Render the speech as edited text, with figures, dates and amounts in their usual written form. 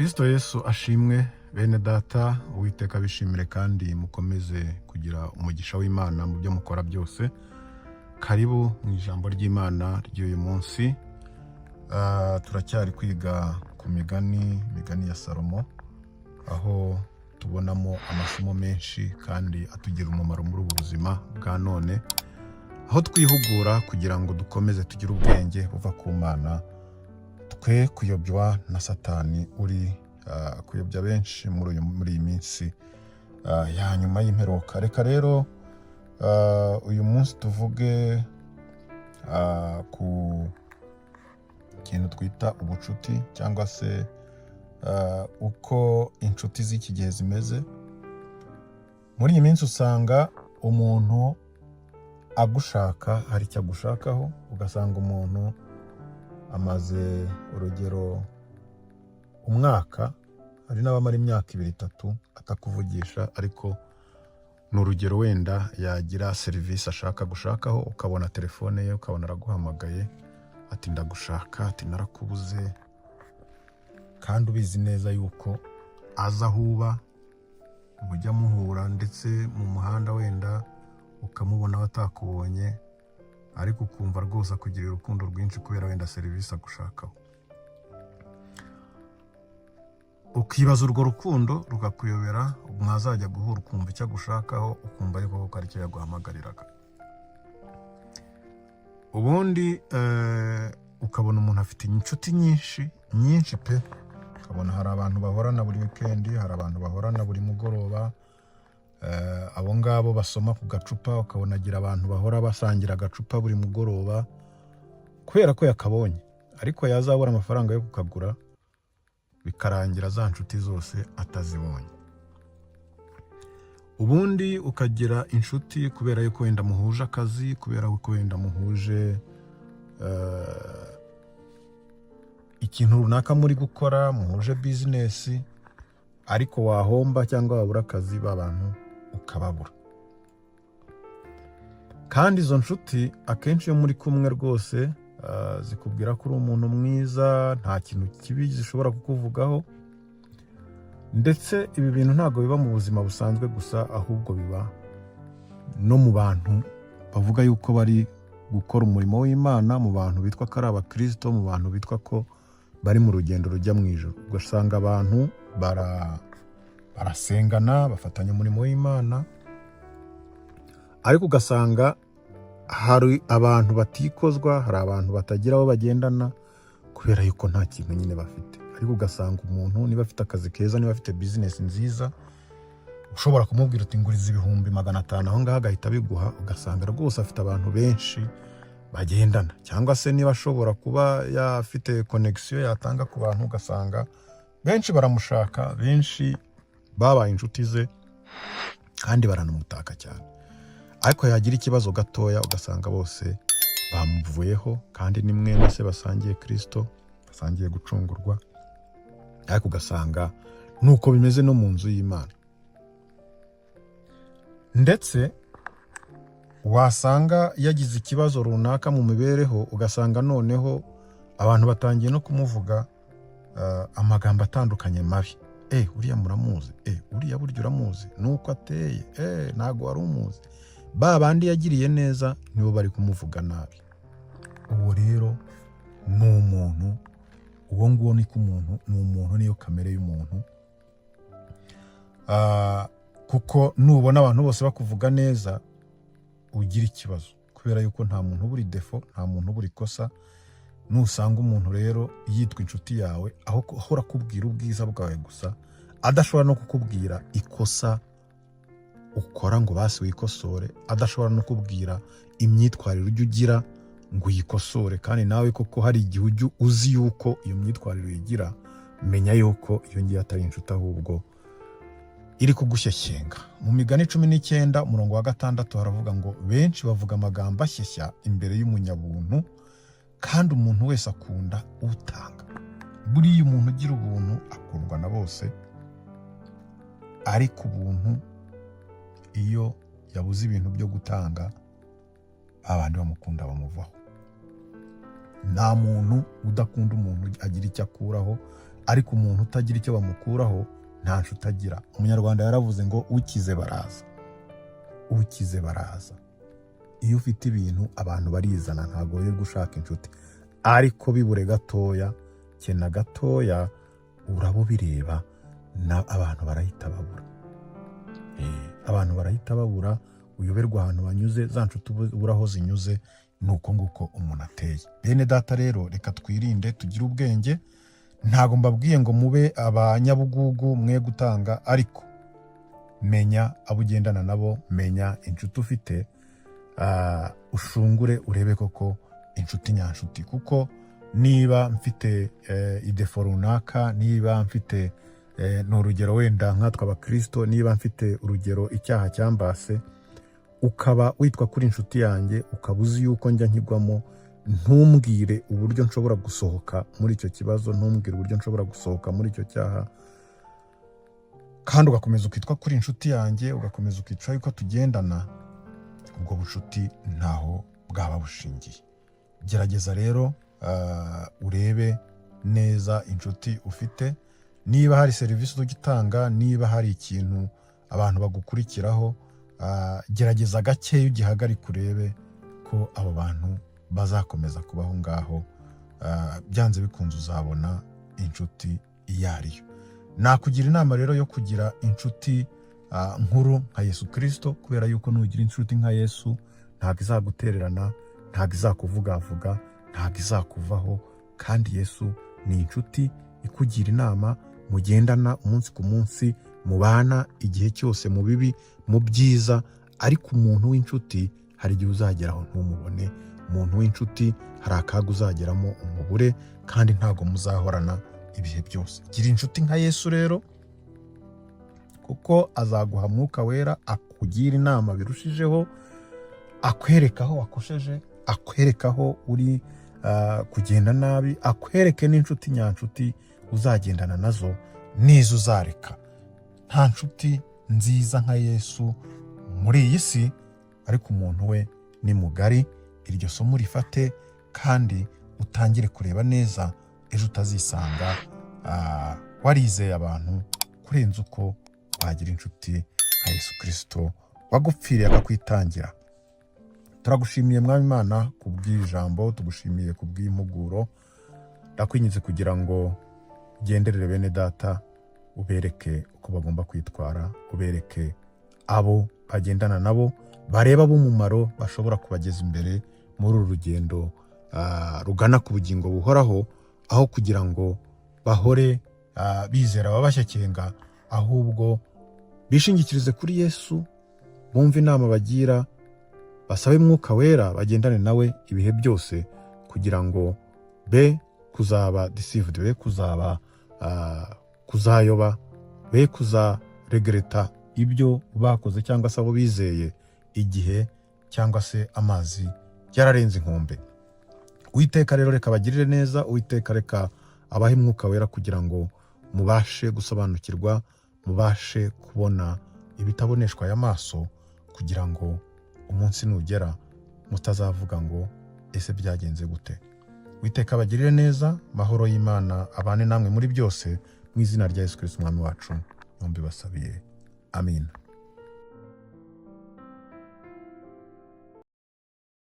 Kristo Yesu ashimwe. Bene data, Uwiteka abishimire kandi mukomeze kugira umugisha w'Imana mu byo mukora byose. Karibu mu ijambo ry'Imana ry'uyu munsi. Turacyari kwiga ku migani, imigani ya Salomo, aho tubonamo amasomo menshi kandi atugira umumaro muri ubu buzima bwa none, aho twihugura kugira ngo dukomeze tugire ubwenge buva ku Mana, twe kuyobywa na Satani uri kuyobya benshi muri iyi minsi ya nyuma y'imperuka. Reka rero uyu munsi tuvuge ku kintu twita ubucuti, cyangwa se uko inshuti z'iki gihe zimeze. Muri iyi minsi usanga umuntu agushaka hari icyo agushakaho, ugasanga umuntu amaze, urugero, umwaka, hari n'abamara imyaka 2, 3 atakuvugisha, ariko ni urugero, wenda yagira serivisi ashaka gushakaho, ukabona telefone ye, ukabona araguhamagaye ati: "Ndagushaka," ati: "Narakubuze," kandi ubizi neza yuko aza aho uba, mujya muhura ndetse mu muhanda, wenda ukamubona atakubonye, ariko ukumva rwose akugirira urukundo rwinshi kubera wenda serivisi agushakaho. Ukibaza urwo rukundo rukakuyobera, mwazajya guhura ukumva icyo agushakaho, ukumva ariko koko aricyo yaguhamagariraga. Ubundi ukabona umuntu afite inshuti nyinshi nyinshi pe, ukabona hari abantu bahorana buri wikendi, hari abantu bahorana buri mugoroba, abo ngabo basoma ku gacupa, ukabona agira abantu bahora basangira agacupa buri mugoroba kubera ko yakabonye, ariko yazabura amafaranga yo kukagura, bikarangira za nshuti zose atazibonye. Ubundi ukagira inshuti kubera yuko wenda muhuje akazi, kubera yuko wenda muhuje ikintu runaka muri gukora, muhuje bizinesi, ariko wahomba cyangwa wabura akazi, ba bantu ukababura. Kandi izo nshuti akenshi iyo muri kumwe rwose zikubwira ko uri umuntu mwiza, nta kintu kibi zishobora kukuvugaho. Ndetse ibi bintu ntabwo biba mu buzima busanzwe gusa, ahubwo biba no mu bantu bavuga yuko bari gukora umurimo w'Imana, mu bantu bitwa ko ari abakirisito, mu bantu bitwa ko bari mu rugendo rujya mu ijuru. Ugasanga abantu barasengana, bafatanya umurimo w'Imana, ariko ugasanga hari abantu batikozwa, hari abantu batagira abo bagendana kubera yuko nta kintu nyine bafite. Ariko ugasanga umuntu niba afite akazi keza, niba afite bizinesi nziza, ushobora kumubwira uti: "Nguriza 500,000 aho ngaho," agahita abiguha. Ugasanga rwose afite abantu benshi bagendana, cyangwa se niba ashobora kuba yafite connexion yatanga ku bantu, ugasanga benshi baramushaka, benshi babaye inshuti ze kandi baranamutaka cyane. Ariko yagira ikibazo gatoya, ugasanga bose bamuvuyeho, kandi ni mwene se basangiye Kirisito, basangiye gucungurwa. Ariko ugasanga nuko bimeze no mu nzu y'Imana. Ndetse wasanga yagize ikibazo runaka mu mibereho, ugasanga noneho abantu batangiye no kumuvuga amagambo atandukanye mabi: "Uriya muramuzi? Uriya burya uramuzi nuko ateye? Ntabwo wari umuzi." Ba bandi yagiriye neza nibo bari kumuvuga nabi. Uwo rero ni umuntu, uwo nguwo niko umuntu ni umuntu, niyo kamere y'umuntu. Kuko nubona abantu bose bakuvuga neza, ugira ikibazo, kubera yuko nta muntu ubura défaut, nta muntu ubura ikosa. Nusanga umuntu rero yitwa inshuti yawe, aho ahora akubwira ubwiza bwawe gusa, adashobora no kukubwira ikosa ukora ngo basi wikosore, adashobora no kubwira imyitwarire ujya ugira ngo uyikosore, kandi nawe koko hari igihe ujya uzi yuko iyo myitwarire uyigira, menya yuko iyo ngiyo atari inshuti, ahubwo iri kugushyeshyenga. Mu Migani 19 umurongo wa 6 haravuga ngo: "Benshi bavuga amagambo ashyeshya imbere y'umunyabuntu, kandi umuntu wese akunda utanga." Buriya umuntu ugira ubuntu akundwa na bose, ariko ubuntu iyo yabuze ibintu byo gutanga, abandi bamukunda bamuvaho. Nta muntu udakunda umuntu agira icyo akuraho, Ariko umuntu utagira icyo bamukuraho nta nshuti agira. Umunyarwanda yaravuze ngo "Ukize baraza, ukize baraza." Iyo ufite ibintu abantu barizana, ntabwo wirirwa ushaka inshuti. Ariko bibure gatoya, kena gatoya, uraba ubireba na abantu barahita babura. Abantu barahita babura, uyoberwa ahantu banyuze, za nshuti ubura aho zinyuze. Ni uko nguko umuntu ateye. Bene data rero, reka twirinde, tugire ubwenge. Ntabwo mbabwiye ngo mube abanyabugugu mwe gutanga, ariko menya abo ugendana nabo, menya inshuti ufite, ushungure urebe koko inshuti nyanshuti. Kuko niba mfite idéfaut runaka, niba mfite ni urugero wenda nkatwe abakirisito, niba mfite urugero icyaha cyambase, ukaba witwa kuri inshuti yanjye, ukaba uzi yuko njya nkigwamo, ntumbwire uburyo nshobora gusohoka muri icyo kibazo, ntumbwire uburyo nshobora gusohoka muri icyo cyaha, kandi ugakomeza ukitwa kuri inshuti yanjye, ugakomeza ukica yuko tugendana, ubwo bucuti ntaho bwaba bushingiye. Gerageza rero urebe neza inshuti ufite. Niba hari serivisi ujya utanga, niba hari ikintu abantu bagukurikiraho, gerageza gakeya ugihagarike, urebe ko abo bantu bazakomeza kubaho ngaho. Byanze bikunze uzabona inshuti iyo ariyo. Nakugira inama rero yo kugira inshuti nkuru nka Yesu Kirisito, kubera yuko nugira inshuti nka Yesu ntabwo izagutererana, ntabwo izakuvugavuga, ntabwo izakuvaho. Kandi Yesu ni inshuti ikugira inama, mugendana umunsi ku munsi, mubana igihe cyose, mu bibi, mu byiza. Ariko umuntu w'inshuti hari igihe uzageraho ntumubone. Umuntu w'inshuti hari akaga uzageramo umubure, kandi ntabwo muzahorana ibihe byose. Gira inshuti nka Yesu rero, kuko azaguha Mwuka Wera, akugira inama birushijeho, akwereka aho wakosheje, akwereka aho uri kugenda nabi, akwereke n'inshuti nyanshuti uzagendana nazo n'izo uzareka. Nta nshuti nziza nka Yesu muri iyi si, ariko umuntu we ni mugari. Iryo somo rifate kandi utangire kureba neza, ejo utazisanga warizeye abantu kurenza uko wagira inshuti nka Yesu Kirisito wagupfiriye akakwitangira. Turagushimiye Mwami Imana kubw'iri jambo, tugushimiye kubw'impuguro. Ndakwinginze kugira ngo ugenderere bene data, ubereke uko bagomba kwitwara, ubereke abo bagendana nabo, bareba ab'umumaro bashobora kubageza imbere muri uru rugendo rugana ku bugingo buhoraho, aho kugira ngo bahore bizera ababashyakenga, ahubwo bishingikirize kuri Yesu, bumve inama bagira, basabe Mwuka Wera, bagendane nawe ibihe byose, kugira ngo be kuzaba deceived, be kuzaba kuzayoba, be kuzaregretta ibyo bakoze cyangwa se abo bizeye igihe cyangwa se amazi yararenze inkombe. Uwiteka rero reka bagirire neza. Uwiteka reka abahe Mwuka Wera kugira ngo mubashe gusobanukirwa, mubashe kubona ibitaboneshwa aya maso, kugira ngo umunsi nugera mutazavuga ngo "Ese byagenze gute?" Uwiteka abagirire neza. Mahoro y'Imana abane namwe muri byose, mu izina rya Yesu Kirisito Umwami wacu mbibasabiye, amin.